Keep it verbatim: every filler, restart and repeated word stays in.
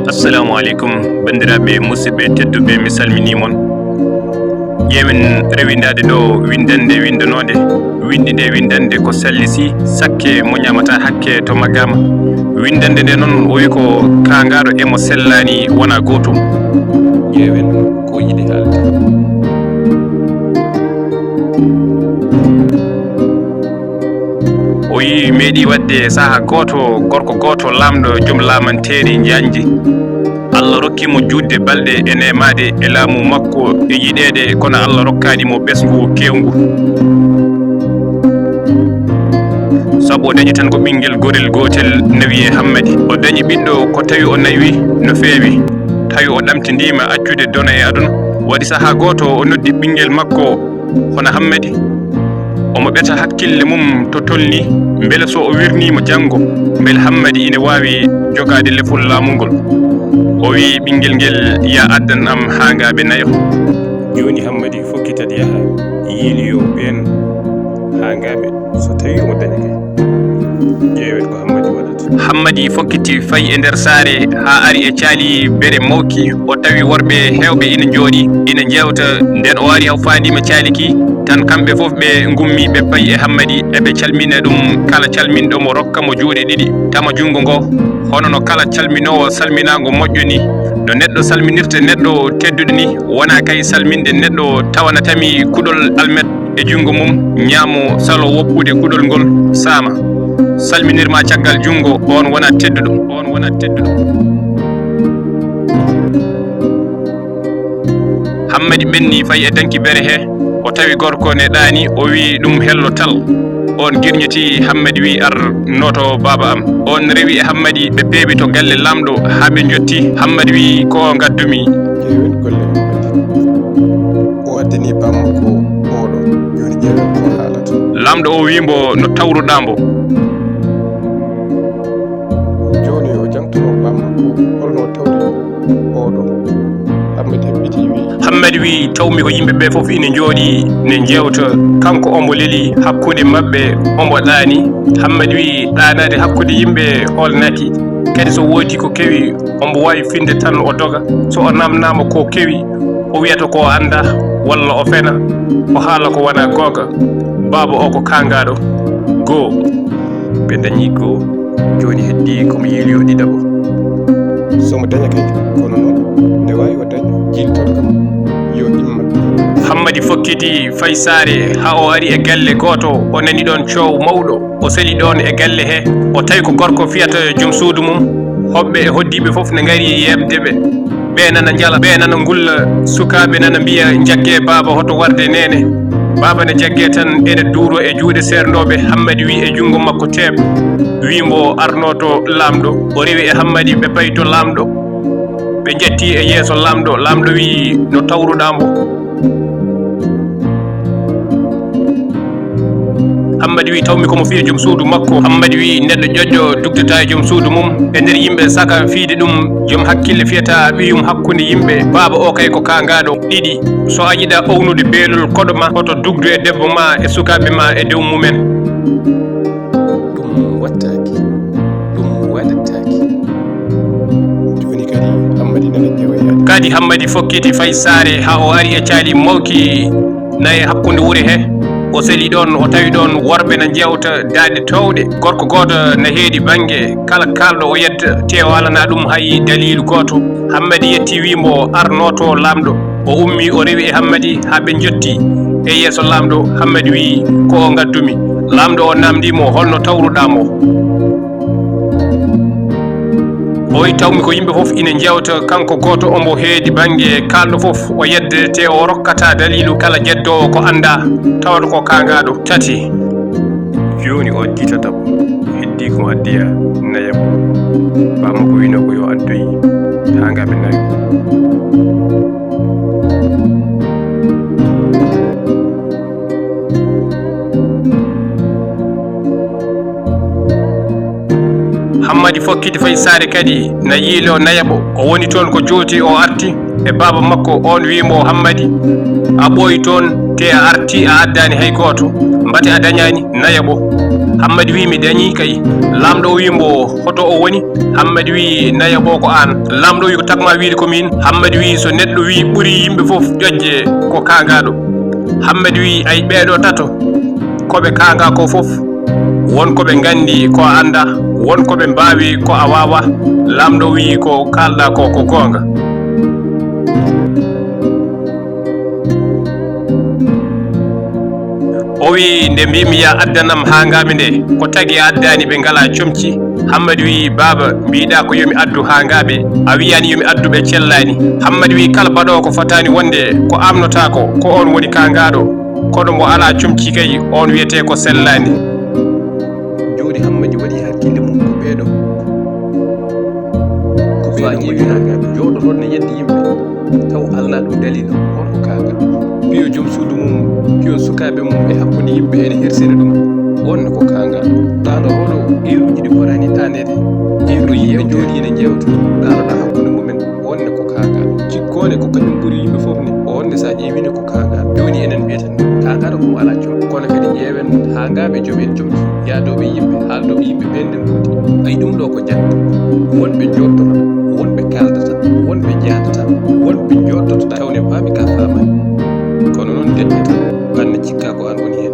Assalamu aleykum, banndiraaɓe musidɓe tedduɓe, mi salminii mon. Ƴeewen rewindaade ɗo winndannde winndanoonde. Winndi nde winndannde ko sallisi, sakke mo ñaamataa hakke to maggaama. Winndannde nde noon o wi ko kaangaaɗo e mo sellaani wonaa gootum. Ƴeewen ko o yiɗi haalde. O wi meeɗi waɗde sahaa gooto, gorko gooto laamɗo joom laamanteeri njaanji. Allah rokki mo juutde balɗe e neemaade e laamu makko e yiɗeede, kono Allah rokkaani mo ɓesngu keewngu. Sabu o dañi tan ko ɓinngel gorel gootel, no wiyee Hammadi. O dañi ɓiɗɗo ko tawi o nawi no feewi. Tawi o ɗamtindiima accude dona e aduna. Waɗi sahaa gooto o noddi ɓinngel makko hono Hammadi. Omo ɓeta hakkille mum to tolni, mbele so o wirniima janngo, mbele Hammadi ina waawi jogaade lefol laamu ngol. O wi ɓinngel ngel, "Yaa addan am haangaaɓe nayo." Jooni Hammadi fokkitat yaha yiiliyo ɓeen haangaaɓe, so tawi omo daña kay. Ƴeewet ko Hammadi waɗata. Hammadi fokkiti fayi e nder saare haa ari e caali bere mawki. O tawi worɓe heewɓe ina njooɗii, ina njeewta. Nden o ari o faandiima caali ki, tan kamɓe fof ɓe ngummi, ɓe payi e Hammadi, eɓe calmina ɗum. Kala calminɗo mo rokka mo juuɗe ɗiɗi, tama junngo ngo, hono no kala calminoowo salminaango moƴƴo ni. No neɗɗo salminirta neɗɗo tedduɗo ni, wonaa kay salminde neɗɗo tawa na tami kuɗol almet e junngo mum, ñaamo salo woppude kuɗol ngol, saama. Salminirma caggal junngo, oon wona tedduɗo, oon wona tedduɗo. Hammadi ɓenni fayi e danki bere he, o tawi gorko ne ɗaani, o wi ɗum hello tal. Oon girñiti, Hammadi wi, "Ar nooto baaba am." Oon rewi e Hammadi, ɓe peewi to galle laamɗo haa ɓe njotti. Hammadi wi, "Ko o ngaddumi." Ƴeewen golle Hammadi. O addani bammakko oɗo. Jooni ƴeewen ko haalata. Laamɗo o wi mbo, "No tawruɗaa mbo?" Jooni o jaŋtono bammakko holno tawri oɗo. Hammadi heɓɓiti wi. Hammadi wi, "Tawmi ko yimɓe ɓe fof ina njooɗii, ne njeewta. Kanko omo leli hakkunde maɓɓe, omo ɗaani." Hammadi wi, "Ɗaanaade hakkunde yimɓe holnaki? Kadi so woodi ko kewi, omo waawi finde tan o doga. So o naamnaama ko kewi, o wiyata ko o anndaa, walla o fena, o haala ko wonaa goonga. Baaba o ko kaangaaɗo." Goo. Ɓe dañi goo. Jooni heddii ko mo yiili yo ɗiɗaɓo. So mo daña kay, kono noon nde waawi o dañ jiiltol kam yo immat. Hammadi fokkiti fayi saare haa o ari e galle gooto, o nani ɗoon coow mawɗo. O seli ɗoon e galle he, o tawi ko gorko fiyata joom suudu mum. Hoɓɓe e hoɗdiiɓe fof ne ngari yeeɓde ɓe. Ɓe nana njala, ɓe nana ngulla, sukaaɓe nana mbiya, "Njaggee baaba, hoto warde neene." Baaba ne jaggee tan, ene duuroo e juuɗe seernooɓe. Hammadi wi e junngo makko teep, wi mbo, "Arnoo to laamɗo." O rewi e Hammadi, ɓe payi to laamɗo. Ɓe njetti e yeeso laamɗo. Laamɗo wi, "No tawruɗaa mbo?" Hammadi wi, "Tawmi ko mo fiya joom suudu makko." Hammadi wi, "Neɗɗo ƴoƴƴo dugdata e joom suudu mum. E nder yimɓe saka fiyde ɗum, joom hakkille fiyata ɓiyum hakkunde yimɓe. Baaba o kay ko kaangaaɗo. Ɗiɗi, so a yiɗa ownude beelol koɗo ma, hoto dugdu e debbo ma e sukaaɓe ma e dow mumen." Ɗum wattaaki, ɗum waɗataaki. Jooni kadi Hammadi nana ƴeewoyaade. Kadi Hammadi fokkiti fayi saare haa o ari e caali mawki nayi hakkunde wure he. O seli ɗoon, o tawi ɗoon worɓe na njeewta daande toowɗe. Gorko gooto na heedi bannge, kala kaalɗo o yedda, te o alana ɗum hay daliilu gooto. Hammadi yetti wi mbo, "Arnoo to laamɗo." O ummi, o rewi e Hammadi haa ɓe njotti e yeeso laamɗo. Hammadi wi, "Ko o ngaddumi." Laamɗo o naamndii mo, "Holno tawruɗaa mo?" O wi, "Tawmi ko yimɓe fof ina njeewta, kanko gooto omo heedi bannge, kaalɗo fof o yedda, te o rokkata daliilu kala jeddoowo ko anndaa, tawata ko kaangaaɗo." Tati. Jooni o titata mo, heddii ko addiya nayaɓo. Baaba makko wino ko yo addoy haa ngaɓe nayo. Hammadi fokkiti fayi saare kadi na yiiloo nayaɓo. O woni toon ko jooti, o arti e baaba makko, oon wii mo, "Hammadi, a ɓooyi toon, te a arti a addaani hay gooto. Mbate a dañaani nayaɓo?" Hammadi wii, "Mi dañii kay." Laamɗo o wii mo, "Hoto o woni?" Hammadi wii, "Nayaɓo ko aan." Laamɗo wii, "Ko takma wiide ko miin?" Hammadi wii, "So neɗɗo wii ɓuri yimɓe fof ƴoƴde ko kaangaaɗo." Hammadi wii, "Ay, ɓeeɗo tato, ko ɓe kaanga ko fof, won ko ɓe nganndi ko a annda, won ko ɓe mbaawi ko a waawa." Laamɗo wii, "Ko kaalɗa ko, ko goonga." O wii, "Nde mbiimi ya addanam haangaaɓe nde, ko tagi a addaani ɓe ngalaa comci?" Hammadi wii, "Baaba, mbiiɗaa ko yo mi addu haangaaɓe, a wiyaani yo mi addu ɓe cellaani." Hammadi wii, "Kala baɗoowo ko fotaani wonde ko aamnotaako, ko oon woni kaangaaɗo. Kono mo alaa comci kay, oon wiyetee ko sellaani." Jooni Hammadi waɗi hakkille mum ko ɓeeɗo. Ko ɓeeɗo faa ƴeewi haangaaɓe jooɗotoon ne yeddi yimɓe, taw alnaa ɗum daliila, on ko kaanga. Piyo joom suudu mum, piyo sukaaɓe mum e hakkunde yimɓe ene hersini ɗum, on ne ko kaanga. Ɗaano oɗo, eeruuji ɗi poraani ɗaaneede. Eeruuji yimɓe jooɗi ene njeewta, ɗaanoɗaa hakkunde mumen, on ne ko kaanga. Jikkoone ko kañum ɓuri yimɓe fof ne, on ne so a ƴeewi ne ko kaanga. Jooni enen mbiyeten kaangaaɗo ko mo alaa com. Kono kadi ƴeewen haangaaɓe joom en comci, yaadooɓe yimɓe, haaldoɓe yimɓe ɓeen nde mbuuɗi. Ay ɗum ɗo ko jannde. Wonɓe jooɗtotoo, wonɓe kaaldata, wonɓe jaadata, wonɓe jooɗtotoo tawde paami ka faamaani. Kono noon deƴƴata, aan ne cikkaa ko aan woni heen.